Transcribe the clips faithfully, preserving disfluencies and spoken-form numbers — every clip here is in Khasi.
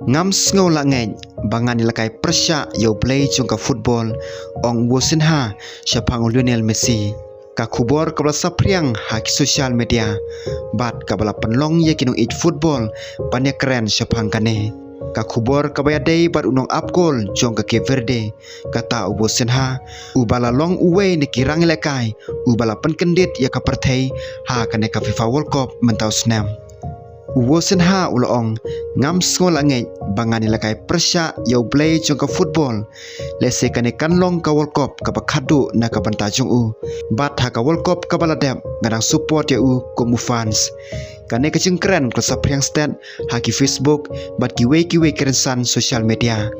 Ngam sngew la ngeit ba ngan ïalehkai pyrshah ïa u blei jong ka football, ong u Sinha shaphang u Lionel Messi. Ka khubor kaba la saphriang ha ki social media bad kaba la pynlong ïa ki nongïeit football ban ïakren shaphang kane. Ka khubor kaba ïadei bad u nongap kol jong ka Cape Verde, kata u Sinha, uba la long uwei na ki rangïalehkai uba la pynkyndit ïa ka pyrthei ha kane ka FIFA World Cup mynta u snem. U Sinha u la ong, ngam sngew la ngeit ba ngan ïalehkai pyrshah ïa u blei jong ka football. Lehse kane kan long ka World Cup kaba khatduh na ka bynta jong u. Bad ha ka World Cup kaba la dep, nga dang support ïa u kum u fans. Kane ka jingkren ka la saphriang stet ha ki Facebook bad kiwei kiwei ki rynsan social media.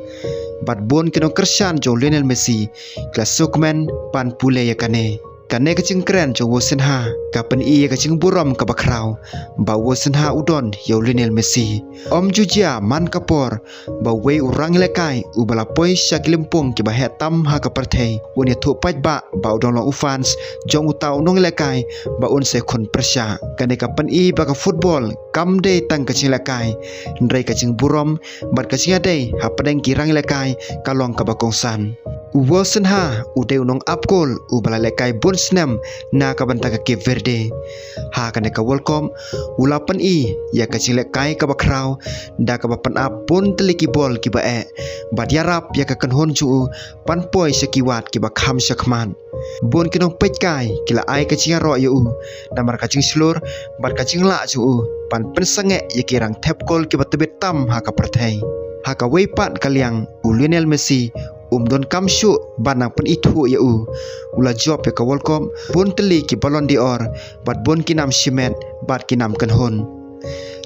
Bad bun ki nongkyrshan jong u Lionel Messi ki la sngewkmen ban pule ïa kane. Kane ka jingkren jong u Sinha ka pyni ïa ka jingburom kaba khraw ba u Sinha u don ïa u Lionel Messi. Ym ju jia man ka por ba uwei u rangïalehkai uba la poi sha ki lympung kiba heh tam ha ka pyrthei un ïathuh paidbah ba u dang long u fans jong uta u nongïalehkai ba un sa ïakhun pyrshah. Kane ka pyni ba ka football kam dei tang ka jingïalehkai, hynrei ka jingburom bad ka jingïadei hapdeng ki rangïalehkai ka long kaba kongsan. U Sinha u dei u nongap kol uba la lehkai bun snem na ka bynta ka Cape Verde. Ha kane ka World Cup u la pyni ïa ka jinglehkai kaba khraw da kaba pynap bun tylli ki bol kiba eh bad ïarap ïa ka kynhun jong u ban poi sha ki wat kiba kham shakhmat. Bun ki nongpeitkai ki la ai ka jingïaroh ïa u namar ka jingshlur bad ka jinglah jong u ban pynsangeh ïa ki rangthep kol kiba tbit tam ha ka pyrthei. Ha kawei pat ka liang, u Lionel Messi um donkam shuh ban nang pynithuh ïa u. U la jop ïa ka World Cup, bun tylli ki Ballon d'Or bad bun ki nam shimet bad ki nam kynhun.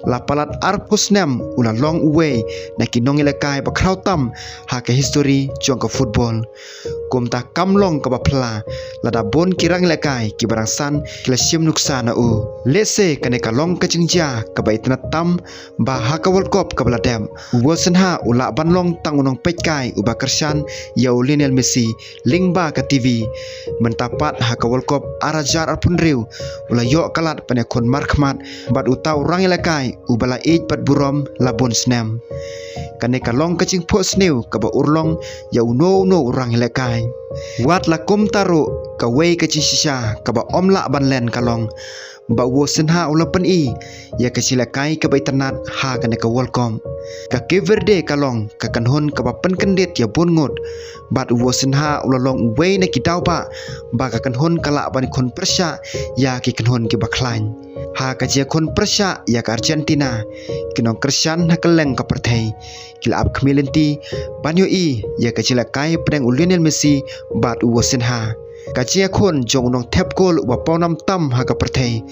La palat arphew snem u la long uwei na ki nongïalehkai ba khraw tam ha ka history jong ka football. Kumta kam long kaba phylla lada bun ki rangïalehkai kiba dang san ki la shim nuksa na u. Lehse kane ka long ka jingjia kaba itynnad tam ba ha ka World Cup kaba la dep, u Sinha u lah ban long tang u nongpeitkai uba kyrshan ïa u Lionel Messi lyngba ka T V. Mynta pat ha ka World Cup ar hajar arphew hynriew u la ïoh ka lad ban ïakhun markhmat bad uta u rangïalehkai uba la ïeit bad burom la bun snem. Kane ka long ka jingphohsniew kaba urlong ïa uno uno u rangïalehkai. Wat la kumta ruh, kawei ka jingshisha kaba ym lah ban len ka long ba u Sinha u la pyni ïa ka jinglehkai kaba itynnad ha kane ka World Cup. Ka Cape Verde ka long ka kynhun kaba pynkyndit ïa bun ngut bad u Sinha u la long uwei na ki daw ba ba ka kynhun ka lah ban khun pyrshah ïa ki kynhun kiba khlaiñ. Ha ka jingïakhun pyrshah ïa ka Argentina, ki nongkyrshan ha kylleng ka pyrthei ki la ap khmih lynti ban ïohi ïa ka jinglehkai pdeng u Lionel Messi bad u Sinha. Ka jingïakhun jong u nongthep kol uba pawnam tam ha ka pyrthei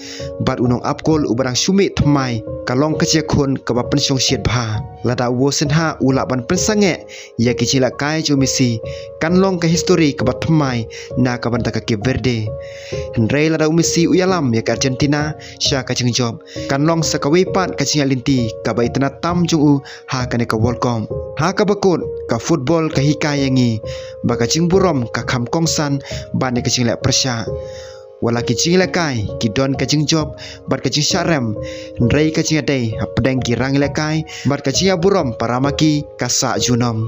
bad u nongap kol uba dang shu mih thymmai ka long ka jingïakhun kaba pynshongshit bha. Lada u Sinha u lah ban pynsangeh ïa ki jinglehkai jong u Messi, kan long ka history kaba thymmai na ka bynta ka Cape Verde. Hynrei lada u Messi u ïalam ïa ka Argentina sha ka jingjop, kan long sa kawei pat ka jingïaid lynti kaba itynnad tam jong u ha kane ka World Cup. Ha kaba kut, ka football ka hikai ïa ngi ba ka jingburom ka kham kongsan ban ïa ka jingleh pyrshah. Wat la ki jinglehkai ki don ka jingjop bad ka jingshah rem, hynrei ka jingïadei hapdeng ki rangïalehkai bad ka jingïaburom para ma ki ka sah junom.